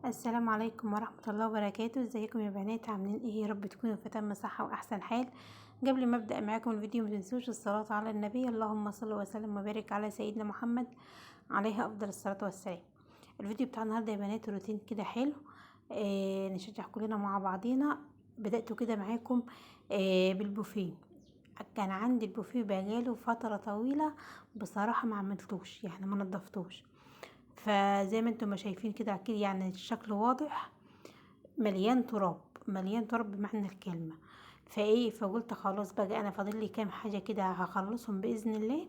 السلام عليكم ورحمة الله وبركاته. ازيكم يا بنات؟ عاملين ايه؟ يا رب تكونوا في تم صحة واحسن حال. قبل ما ابدأ معاكم الفيديو ما تنسوش الصلاة على النبي، اللهم صل وسلم وبارك على سيدنا محمد عليه افضل الصلاة والسلام. الفيديو بتاع النهارده يا بنات روتين كده حلو، نشجع كلنا مع بعضينا. بدأت كده معاكم بالبوفيه. كان عندي البوفيه بقاله فترة طويلة بصراحة ما عملتوش، يعني ما نظفتوش، فزي ما انتم ما شايفين كده اكيد يعني الشكل واضح، مليان تراب، مليان تراب بمعنى الكلمة. فقلت خلاص بقى انا فاضل لي كام حاجة كده هخلصهم بإذن الله،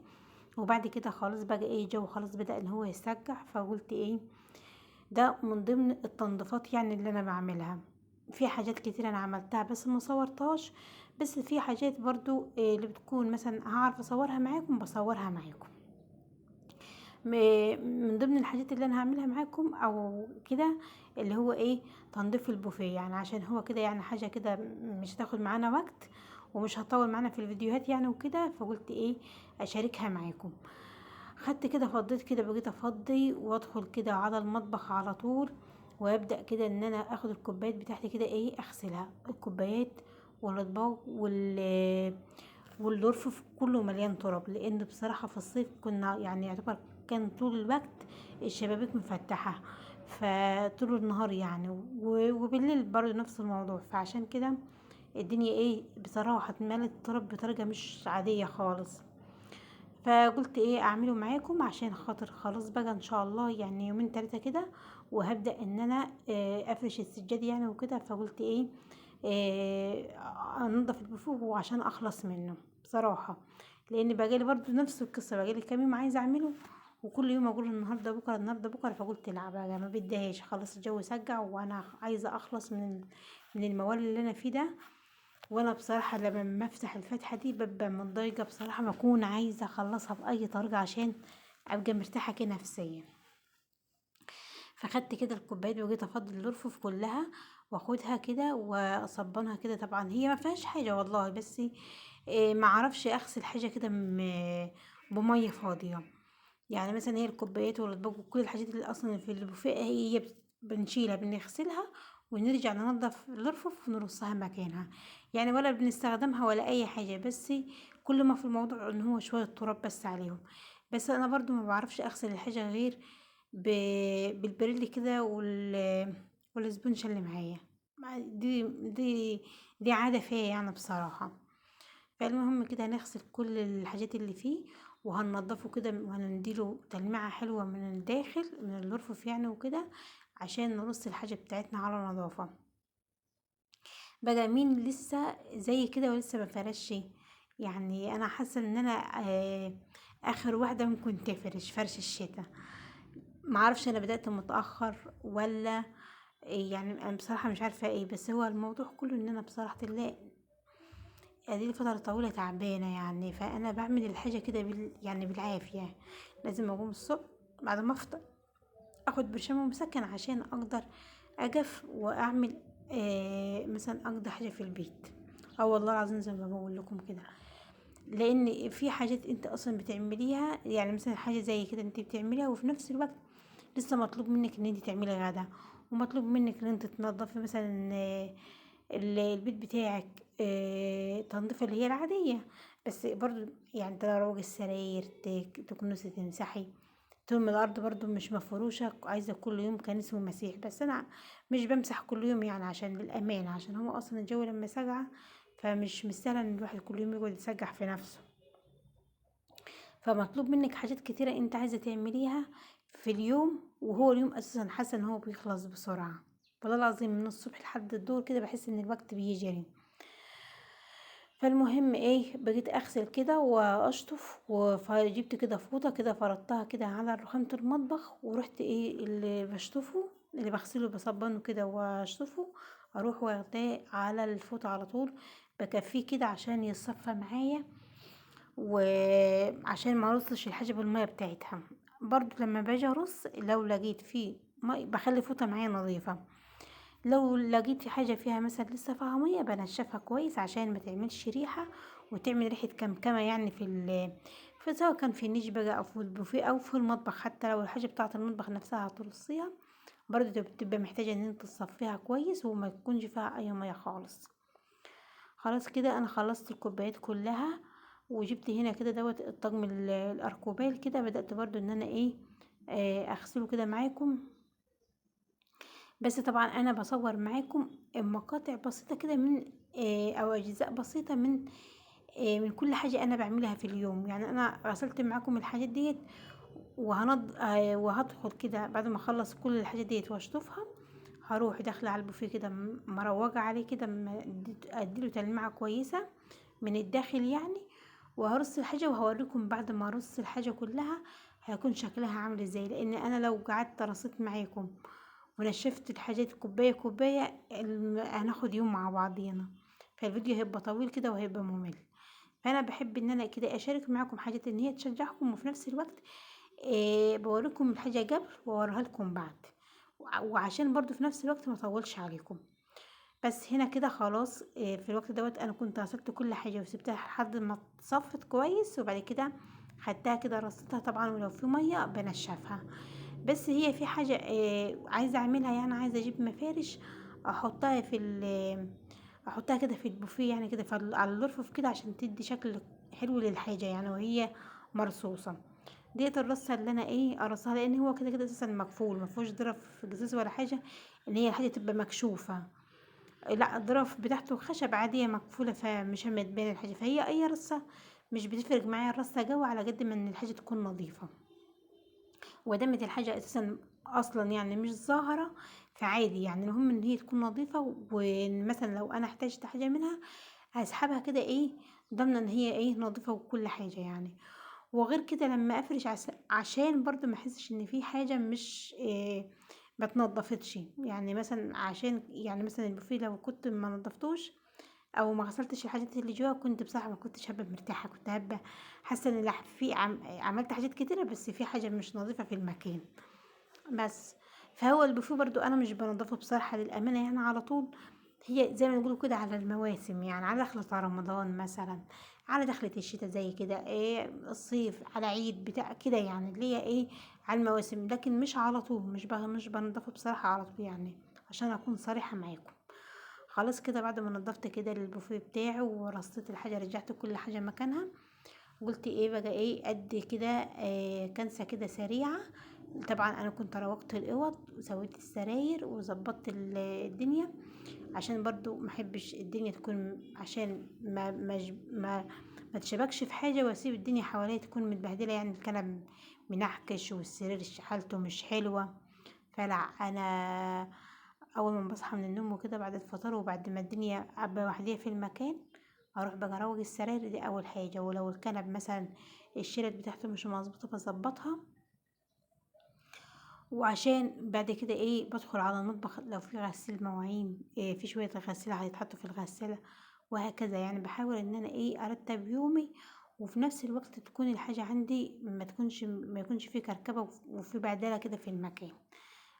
وبعد كده خلاص بقى الجو خلاص بدأ ان هو يسجع. فقلت ده من ضمن التنظيفات يعني اللي انا بعملها. في حاجات كتير انا عملتها بس ما صورتهاش، بس في حاجات برضو اللي بتكون مثلا هعرف اصورها معاكم بصورها معاكم. من ضمن الحاجات اللي انا هعملها معاكم او كده اللي هو تنظيف البوفيه، يعني عشان هو كده يعني حاجة كده مش هتاخد معانا وقت ومش هطول معانا في الفيديوهات يعني وكده. فقلت اشاركها معاكم. خدت كده فضيت كده، بقيت افضي وادخل كده على المطبخ على طول، وابدا كده ان انا اخد الكوبايات بتاعتي كده اغسلها، الكوبايات والاطباق والظرف كله مليان تراب، لان بصراحة في الصيف كنا يعني يعتبر كان طول الوقت الشبابيك مفتحة فطول النهار يعني، وبالليل برضو نفس الموضوع. فعشان كده الدنيا بصراحة اتملت تراب بطريقة مش عادية خالص. فقلت اعمله معاكم عشان خاطر خلاص بقى ان شاء الله يعني يومين تلاتة كده وهبدأ ان انا افرش السجاد يعني وكده. فقلت انضف البوفيه وعشان اخلص منه بصراحة، لان بقالي برضو نفس القصة، بقالي كام يوم عايزة اعمله وكل يوم اقول النهارده بكره النهارده بكره. فقلت لا بقى ما بديهاش، خلاص الجو سجع وانا عايزه اخلص من الموال اللي انا فيه ده. وانا بصراحة لما بفتح الفتحة دي ببقى متضايقة بصراحة، ما اكون عايزه اخلصها باي طريقه عشان ابقى مرتاحة كده نفسيا. فخدت كده الكوبايات وجيت افضي الرفوف كلها واخدها كده واصبنها كده. طبعا هي ما فيهاش حاجة والله، بس ما اعرفش اغسل حاجة كده بميه فاضية. يعني مثلا هي الكوبايات والاطباق وكل الحاجات اللي اصلا في البوفيه هي بنشيلها بنغسلها ونرجع ننظف الرفوف ونرصها مكانها، يعني ولا بنستخدمها ولا اي حاجة، بس كل ما في الموضوع ان هو شوية تراب بس عليهم. بس انا برضو ما بعرفش اغسل الحاجة غير بالبريل كده والسبونج اللي معايا، دي عادة فيا يعني بصراحة. فالمهم كده هنغسل كل الحاجات اللي فيه وهننضفه كده وهنديله تلميعة حلوة من الداخل من الرفوف يعني وكده، عشان نرص الحاجة بتاعتنا على نظافة. بقى مين لسه زي كده ولسه ما فرشش؟ يعني انا حاسة ان انا اخر واحدة ممكن تفرش فرش الشتاء. ما اعرفش انا بدأت متأخر ولا إيه، يعني انا بصراحة مش عارفة ايه، بس هو الموضوع كله ان انا بصراحة الله ادي فترة طويلة تعبانة يعني، فانا بعمل الحاجة كده بالعافية. لازم اقوم الصبح بعد ما افطر اخد برشام ومسكن عشان اقدر اقف واعمل مثلا اقضي حاجة في البيت. والله العظيم زي ما بقول لكم كده، لان في حاجات انت اصلا بتعمليها، يعني مثلا حاجة زي كده انت بتعمليها وفي نفس الوقت لسه مطلوب منك ان انت تعملي غدا، ومطلوب منك ان انت تنظفي مثلا، البيت بتاعك، تنظيفه اللي هي العادية، بس برضو يعني تروج السراير، تكنسي، تمسحي، طول ما الارض برضو مش مفروشة عايزة كل يوم كنس ومسيح. بس انا مش بمسح كل يوم يعني عشان للأمانة، عشان هو اصلا الجو لما سجع فمش مستاهل ان الواحد كل يوم يقعد يسجح في نفسه. فمطلوب منك حاجات كتيرة انت عايزة تعمليها في اليوم، وهو اليوم اساسا حاسة ان هو بيخلص بسرعة والله العظيم، من الصبح لحد الظهر كده بحس ان الوقت بيجري. فالمهم بقيت اغسل كده واشطف، وجبت كده فوطه كده فردتها كده على رخامه المطبخ، ورحت اللي بشطفه اللي بغسله بصبنه كده واشطفه، اروح واخداه على الفوطه على طول بكفيه كده عشان يتصفى معايا، وعشان ما ارصش الحاجة بالمية بتاعتها. برضو لما باجي ارص لو لقيت فيه مي بخلي فوطه معايا نظيفة، لو لقيت في حاجة فيها مثلا لسه فيها مية بنشفها كويس عشان ما تعملش ريحه وتعمل ريحه كمكمه يعني في سواء كان في النيش بقى او في البوفيه او في المطبخ. حتى لو الحاجة بتاعه المطبخ نفسها هترصيها برضو بتبقى محتاجة ان انت تصفيها كويس وما تكونش فيها اي مية خالص. خلاص كده انا خلصت الكوبايات كلها، وجبت هنا كده دوت الطقم الاركوبال كده، بدأت برضو ان انا ايه اغسله كده معاكم. بس طبعا انا بصور معاكم مقاطع بسيطة كده من او اجزاء بسيطة من كل حاجة انا بعملها في اليوم. يعني انا غسلت معاكم الحاجات ديت وهدخل كده بعد ما اخلص كل الحاجات ديت واشطفها، هروح داخله على البوفيه كده مروجه عليه كده، اديله تلميعه كويسة من الداخل يعني، وهرص الحاجة وهوريكم بعد ما ارص الحاجة كلها هيكون شكلها عامل ازاي. لان انا لو قعدت رصيت معاكم ونشفت الحاجات كوباية كوباية هناخد يوم مع بعضينا، فالفيديو هيبقى طويل كده وهيبقى ممل. فانا بحب ان انا كده اشارك معاكم حاجات ان هي تشجعكم، وفي نفس الوقت بوريكم الحاجة قبل واوريها لكم بعد، وعشان برضو في نفس الوقت ما اطولش عليكم. بس هنا كده خلاص في الوقت دوت انا كنت غسلت كل حاجة وسبتها لحد ما اتصفت كويس، وبعد كده خدتها كده رصيتها طبعا، ولو في مية بنشفها. بس هي في حاجة عايزه اعملها، يعني عايزه اجيب مفارش احطها في احطها كده في البوفيه يعني كده على الرفوف كده، عشان تدي شكل حلو للحاجة يعني وهي مرصوصه. ديت الرصه اللي انا ايه ارصها، لان هو كده كده اساسا مقفول ما فيهوش ظرف جزاز ولا حاجة ان هي الحاجة تبقى مكشوفة، لا الظرف بتاعته خشب عادية مقفولة فمش هتبان الحاجة. فهي اي رصه مش بتفرق معايا الرصه جوه، على قد ما ان الحاجة تكون نظيفة، ودمت الحاجة اساسا اصلا يعني مش ظاهره، فعادي يعني المهم ان هي تكون نظيفة. ومثلا لو انا احتاجت حاجة منها هسحبها كده ايه ضامنه ان هي ايه نظيفة وكل حاجة يعني. وغير كده لما افرش عشان برضو ما احسش ان في حاجة مش إيه ما اتنضفتش، يعني مثلا عشان يعني مثلا البوفيه لو كنت ما نضفتوش او ما غسلتش الحاجات اللي جوه كنت بصراحة ما كنتش هبقى مرتاحة، كنت هبقى حاسه ان لا في عملت حاجات كتيرة بس في حاجة مش نظيفة في المكان بس. فهو البوفيه برضو انا مش بنضفه بصراحة للامانة يعني على طول، هي زي ما نقولوا كده على المواسم، يعني على دخلة رمضان مثلا، على دخلة الشتاء زي كده، ايه الصيف، على عيد بتاع كده يعني، اللي هي ايه على المواسم، لكن مش على طول، مش بنضفه بصراحة على طول يعني عشان اكون صريحه معاكم. خلاص كده بعد ما نضفت كده البوفيه بتاعي ورصيت الحاجة، رجعت كل حاجة مكانها، قلت ايه بقى ايه ادي كده كنسه كده سريعة. طبعا انا كنت روقت الاوض وسويت السراير وظبطت الدنيا، عشان برضو ما احبش الدنيا تكون، عشان ما ما ما, ما تشبكش في حاجة واسيب الدنيا حواليا تكون متبهدله، يعني الكنب منحكش والسرير حالته مش حلوة. فلا انا اول ما بصحى من النوم وكده بعد الفطار وبعد ما الدنيا ابقى وحدية في المكان، اروح بقى اروق السراير دي اول حاجة، ولو الكنب مثلا الشرط بتاعته مش مظبوطة بظبطها. وعشان بعد كده ايه بدخل على المطبخ، لو في غسيل مواعين إيه في شوية غسيل هيتحطوا في الغسالة وهكذا يعني. بحاول ان انا ايه ارتب يومي، وفي نفس الوقت تكون الحاجة عندي ما يكونش في كركبه وفي بعدله كده في المكان،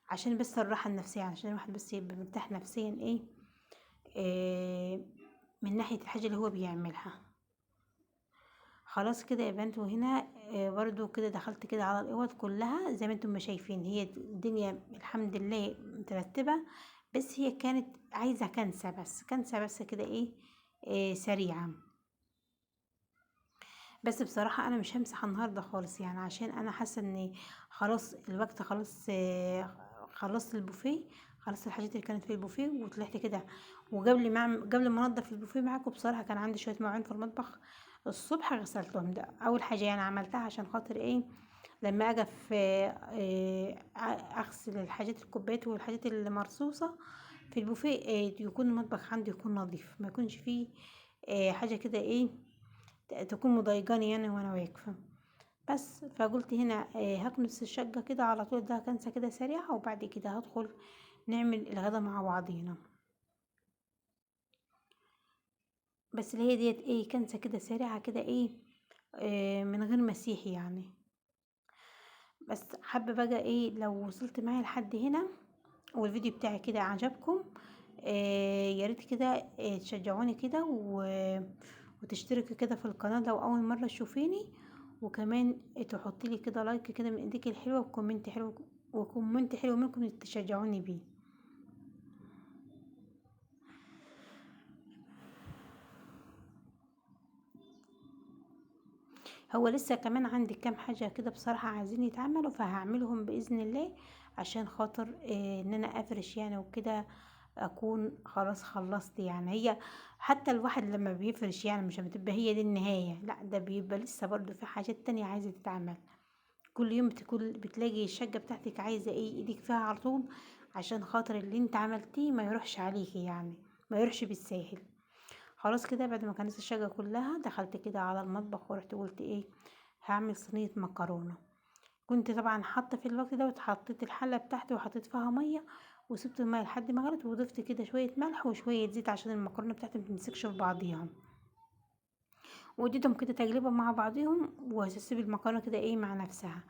عشان بس الراحة النفسية، عشان الواحد بس يبقى مرتاح نفسيا إيه من ناحية الحاجة اللي هو بيعملها. خلاص كده يا بنات. وهنا برضو كده دخلت كده على الاوض كلها زي ما انتم ما شايفين، هي الدنيا الحمد لله مترتبة، بس هي كانت عايزه كنسه بس، كنسه بس كده ايه سريعة. بس بصراحة انا مش همسح النهارده خالص يعني، عشان انا حاسه ان خلاص الوقت خلاص، خلصت البوفيه، خلصت الحاجات اللي كانت في البوفيه وطلعت كده. وقبل ما قبل ما انضف البوفيه معاكم بصراحة كان عندي شوية مواعين في المطبخ الصبح غسلتهم، ده اول حاجة يعني عملتها عشان خاطر ايه لما اجي في اغسل الحاجات الكوبايات والحاجات اللي مرصوصه في البوفيه يكون المطبخ عندي يكون نظيف، ما يكونش فيه حاجة كده ايه تكون مضايقاني يعني وانا واقفة بس. فقلت هنا هكنس الشقة كده على طول، ده كنسه كده سريعة، وبعد كده هدخل نعمل الغدا مع بعضينا. بس اللي هي ديت ايه كنسه كده سريعة كده ايه من غير مسيحي يعني. بس حابة بقى ايه لو وصلت معايا لحد هنا والفيديو بتاعي كده عجبكم، يا ريت كده تشجعوني كده وتشتركوا كده في القناة لو اول مرة تشوفيني، وكمان تحطي لي كده like كده من ايديك الحلوة و comment حلو و comment حلو منكم تشجعوني بيه. هو لسه كمان عندي كام حاجة كده بصراحة عايزين يتعملوا، فهعملهم بإذن الله عشان خاطر ان انا افرش يعني وكده، اكون خلاص خلصت يعني. هي حتى الواحد لما بيفرش يعني مش بتبقى هي دي النهاية، لا ده بيبقى لسه برضو في حاجات تانية عايزة تتعمل. كل يوم بتلاقي الشقة بتاعتك عايزة ايه ايديك فيها على طول، عشان خاطر اللي انت عملتيه ما يروحش عليكي يعني، ما يروحش بالساهل. خلاص كده بعد ما كنست الشقة كلها دخلت كده على المطبخ ورحت قلت ايه، هعمل صينية مكرونة. كنت طبعا حاطة في الوقت دوت، حطيت الحلة بتاعتي وحطيت فيها مية وسبت المية لحد ما غلت، وضفت كده شوية ملح وشوية زيت عشان المكرونة بتاعتي ما تمسكش في بعضيها، واديتهم كده تجربة مع بعضيهم، وهسيب المكرونة كده ايه مع نفسها.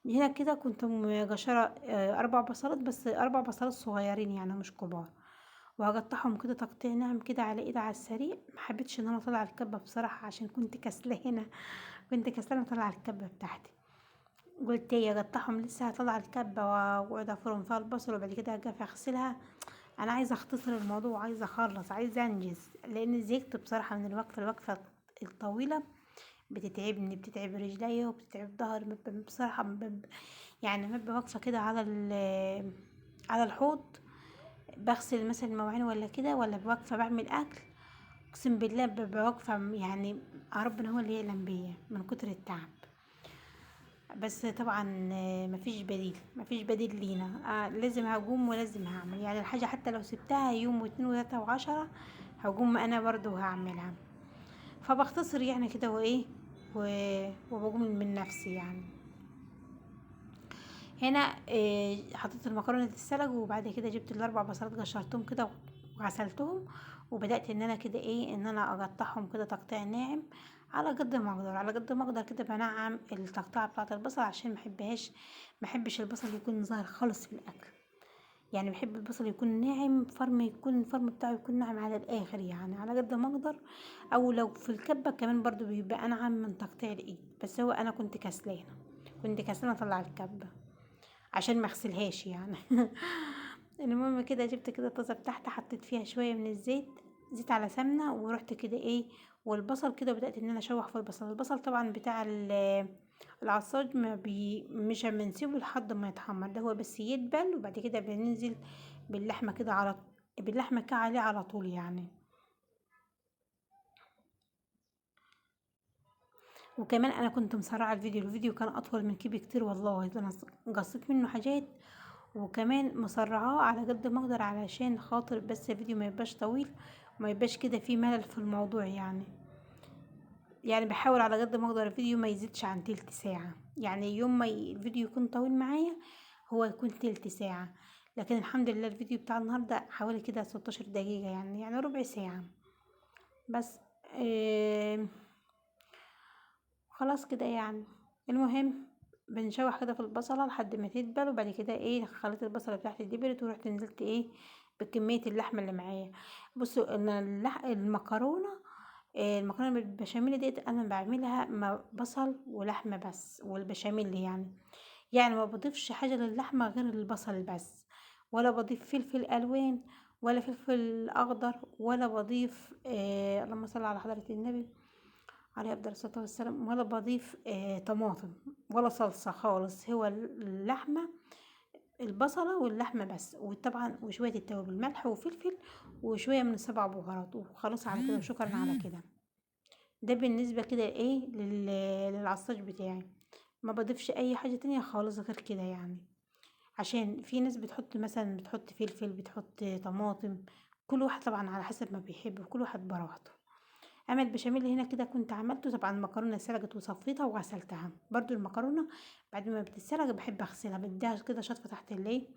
هنا كده كنت مجشرة 4 بصلات، بس 4 بصلات صغيرين يعني مش كبار، وهقطعهم كده تقطيع ناعم كده على ايد على السريع. ما حبيتش ان انا اطلع الكبه بصراحة عشان كنت كسلانه، كنت كسلانه اطلع الكبه بتاعتي، قلت ايه اقطعهم لسه هطلع الكبه واقعد افرم فيها البصل وبعد كده اجي اغسلها. انا عايزه اختصر الموضوع، عايزه اخلص، عايزه انجز، لان زهقت بصراحة من الوقفة. الوقفة الطويلة بتتعبني، بتتعب رجليا وبتتعب ظهري بصراحة. يعني ببقى واقفة كده على الحوض بغسل مثلا المواعين ولا كده، ولا واقفة بعمل اكل، اقسم بالله ببقى واقفة يعني ربنا هو اللي يعلم بيا من كتر التعب. بس طبعا مفيش بديل، مفيش بديل لينا، لازم هقوم ولازم هعمل يعني الحاجة، حتى لو سبتها يوم واتنين وتلاتة وعشرة هقوم انا برضو هعملها. فبختصر يعني كده وايه وبقوم من نفسي يعني. هنا حطيت المكرونه تتسلق، وبعد كده جبت ال4 بصلات قشرتهم كده وغسلتهم، وبدات ان انا كده ايه ان انا اقطعهم كده تقطيع ناعم على قد ما اقدر، على قد ما اقدر كده بنعم التقطيعه بتاعه البصل، عشان ما احبش البصل يكون ظاهر خالص في الاكل يعني. بحب البصل يكون ناعم، فرم، يكون الفرم بتاعه يكون ناعم على الاخر يعني، على قد ما اقدر. او لو في الكبه كمان برضو بيبقى انعم من تقطيع الايد، بس هو انا كنت كسلانه، كنت كسلانه اطلع الكبه عشان ما اغسلهاش يعني. المهم كده جبت كده الطاسه بتاعتي، حطيت فيها شوية من الزيت، زيت على سمنه، ورحت كده ايه والبصل كده، بدات ان انا اشوح في البصل. البصل طبعا بتاع العصاج ما بي مش بنسيبه لحد ما يتحمر، ده هو بس يدبل، وبعد كده بننزل باللحمه كده على باللحمه كده عليه على طول يعني. وكمان انا كنت مسرعة الفيديو، الفيديو كان اطول من كده بكتير والله، انا قصيت منه حاجات، وكمان مسرعاه على قد ما اقدر علشان خاطر بس الفيديو ما يبقاش طويل وما يبقاش كده فيه ملل في الموضوع يعني. يعني بحاول على قد ما اقدر الفيديو ما يزيدش عن تلت ساعة يعني، يوم ما الفيديو يكون طويل معايا هو يكون تلت ساعة، لكن الحمد لله الفيديو بتاع النهارده حوالي كده 16 دقيقة يعني ربع ساعة بس. خلاص كده يعني. المهم بنشوح كده في البصله لحد ما تدبل، وبعد كده ايه خليت البصله بتاعتي دبلت، ورحت نزلت ايه بكمية اللحمة اللي معايا. بصوا ان المكرونه، المكرونه بالبشاميل ديت انا بعملها مع بصل ولحمه بس والبشاميل يعني ما بضيفش حاجة للحمه غير البصل بس، ولا بضيف فلفل الوان ولا فلفل اخضر، ولا بضيف اللهم صل على حضره النبي عليه افضل الصلاة والسلام، ولا بضيف طماطم ولا صلصه خالص. هو اللحمة البصله واللحمة بس، وطبعا وشوية التوابل، ملح وفلفل وشوية من 7 بهارات، وخلاص على كده وشكرا على كده. ده بالنسبة كده ايه للعصاج بتاعي، ما بضيفش اي حاجة تانية خالص غير كده يعني. عشان في ناس بتحط مثلا بتحط فلفل، بتحط طماطم، كل واحد طبعا على حسب ما بيحب، وكل واحد براحته. اما البشاميل هنا كده كنت عملته طبعا، المكرونه سلقت وصفيتها وغسلتها برضو. المكرونه بعد ما بتتسلق بحب اغسلها، بديها كده شطفه تحت الايه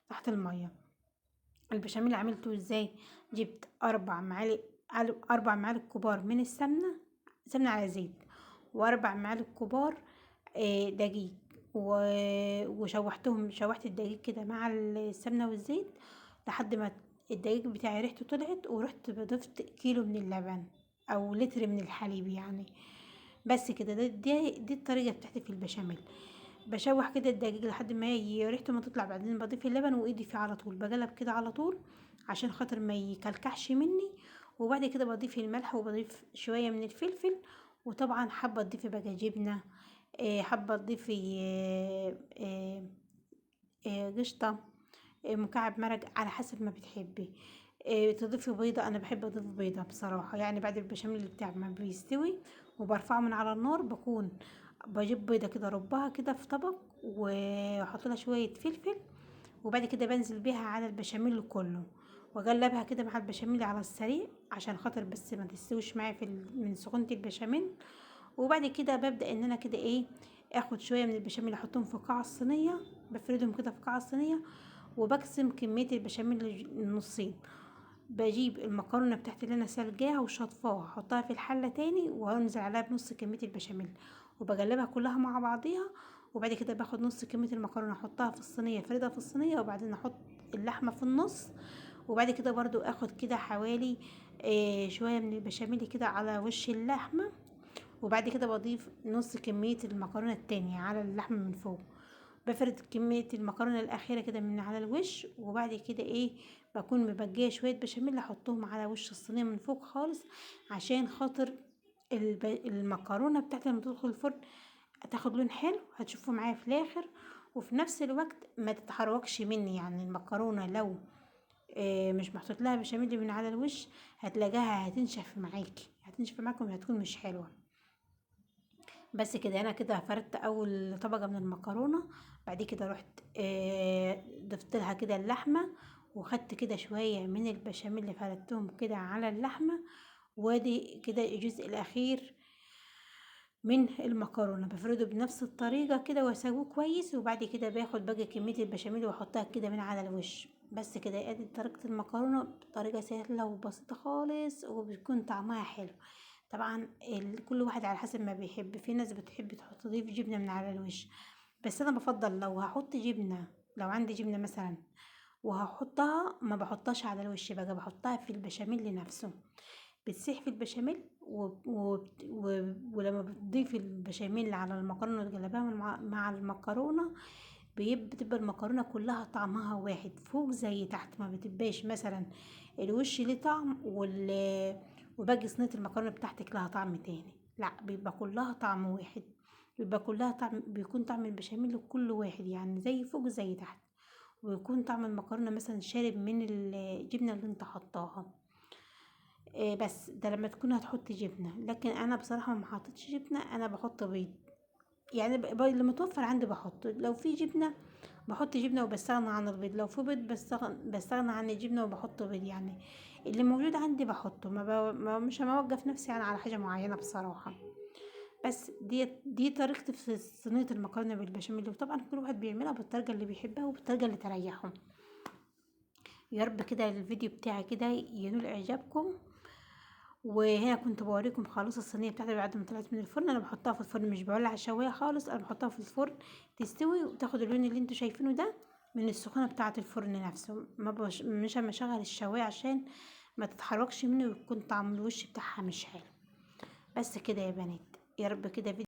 تحت المية. البشاميل عملته ازاي؟ جبت 4 معالق كبار من السمنة، سمنه على زيت، و4 معالق كبار دقيق، وشوحتهم، شوحت الدقيق كده مع السمنة والزيت لحد ما الدقيق بتاعي ريحته طلعت، ورحت ضفت كيلو من اللبن او لتر من الحليب يعني. بس كده، دي الطريقة بتاعتي في البشاميل. بشوح كده الدجاج لحد ما ريحته ما تطلع، بعدين بضيف اللبن وايدي فيه على طول، بقلب كده على طول عشان خاطر ما يكلكعش مني. وبعد كده بضيف الملح وبضيف شوية من الفلفل، وطبعا حابة تضيفي بقى جبنه، حابة تضيفي قشطه، مكعب مرق على حسب ما بتحبي، تضيفي بيضة. انا بحب اضيف بيضة بصراحة، يعني بعد البشاميل بتاع ما بيستوي وبرفعه من على النار بكون بجيب بيضة كده ربها كده في طبق واحط لها شوية فلفل، وبعد كده بنزل بيها على البشاميل كله واقلبها كده مع البشاميل على السريع عشان خاطر بس ما تستويش معايا من سخونة البشاميل. وبعد كده ببدأ ان انا كده ايه اخد شوية من البشاميل احطهم في قاع الصينية، بفردهم كده في قاع الصينية، وبقسم كمية البشاميل النصين. بجيب المكرونه بتاعتي اللي انا سلجاها وشطفاها احطها في الحلة تاني، وانزل عليها بنص كمية البشاميل وبقلبها كلها مع بعضيها. وبعد كده باخد نص كمية المكرونه احطها في الصينية، فردها في الصينية، وبعدين احط اللحمة في النص. وبعد كده برضو اخد كده حوالي شوية من البشاميل كده على وش اللحمة، وبعد كده بضيف نص كمية المكرونه التانية على اللحمة من فوق، بفرد كمية المكرونه الاخيرة كده من على الوش. وبعد كده ايه بكون مبجيه شوية بشاميل احطهم على وش الصينية من فوق خالص، عشان خاطر المكرونه بتاعتي لما تدخل الفرن هتاخد لون حلو، هتشوفوه معايا في الاخر. وفي نفس الوقت ما تتحركش مني، يعني المكرونه لو مش محطوط لها بشاميل من على الوش هتلاقيها هتنشف معاكي، هتنشف معاكم وهتكون مش حلوة. بس كده انا كده فردت اول طبقه من المكرونه. بعد كده رحت ضفت لها كده اللحمة، وخدت كده شوية من البشاميل اللي فردتهم كده على اللحمة، وادي كده الجزء الاخير من المكرونه بفرده بنفس الطريقة كده واسويه كويس. وبعد كده باخد باقي كمية البشاميل واحطها كده من على الوش. بس كده ادي طريقه المكرونه بطريقة سهلة وبسيطة خالص، وبتكون طعمها حلو. طبعا كل واحد على حسب ما بيحب، في ناس بتحب تحط تضيف جبنه من على الوش، بس انا بفضل لو هحط جبنه، لو عندي جبنه مثلا وهحطها ما بحطهاش على الوش بقى، بحطها في البشاميل نفسه، بتسيح في البشاميل. ولما بتضيفي البشاميل على المكرونه وتقلبها مع المكرونه بتبقى المكرونه كلها طعمها واحد فوق زي تحت، ما بتبقاش مثلا الوش ليه طعم وباقي صينية المكرونه بتاعتك لها طعم تاني، لا بيبقى كلها طعم واحد، بيبقى كلها طعم، بيكون طعم البشاميل كل واحد، يعني زي فوق زي تحت، ويكون طعم المكرونه مثلا شارب من الجبنة اللي انت حطاها. بس ده لما تكون هتحط جبنه، لكن انا بصراحة ما حطيتش جبنه، انا بحط بيض، يعني اللي متوفر عندي بحطه. لو في جبنه بحط جبنه وبستغنى عن البيض، لو في بيض بستغنى عن الجبنة وبحط بيض، يعني اللي موجود عندي بحطه، ما مش هوقف نفسي يعني على حاجة معينة بصراحة. بس دي طريقتي في صينية المكرونه بالبشاميل، وطبعا كل واحد بيعملها بالطريقة اللي بيحبها وبالطريقه اللي تريحه. يا رب كده الفيديو بتاعي كده ينول اعجابكم. وهنا كنت بوريكم خلاص الصينية بتاعتي بعد ما طلعت من الفرن، انا بحطها في الفرن مش بولع الشوايه خالص، انا بحطها في الفرن تستوي وتاخد اللون اللي انتوا شايفينه ده من السخونه بتاعه الفرن نفسه، ما بش مش هشغل الشوايه عشان ما تتحركش منه ويكون طعم الوش بتاعها مش حلو. بس كده يا بنات، يا رب كده فيديو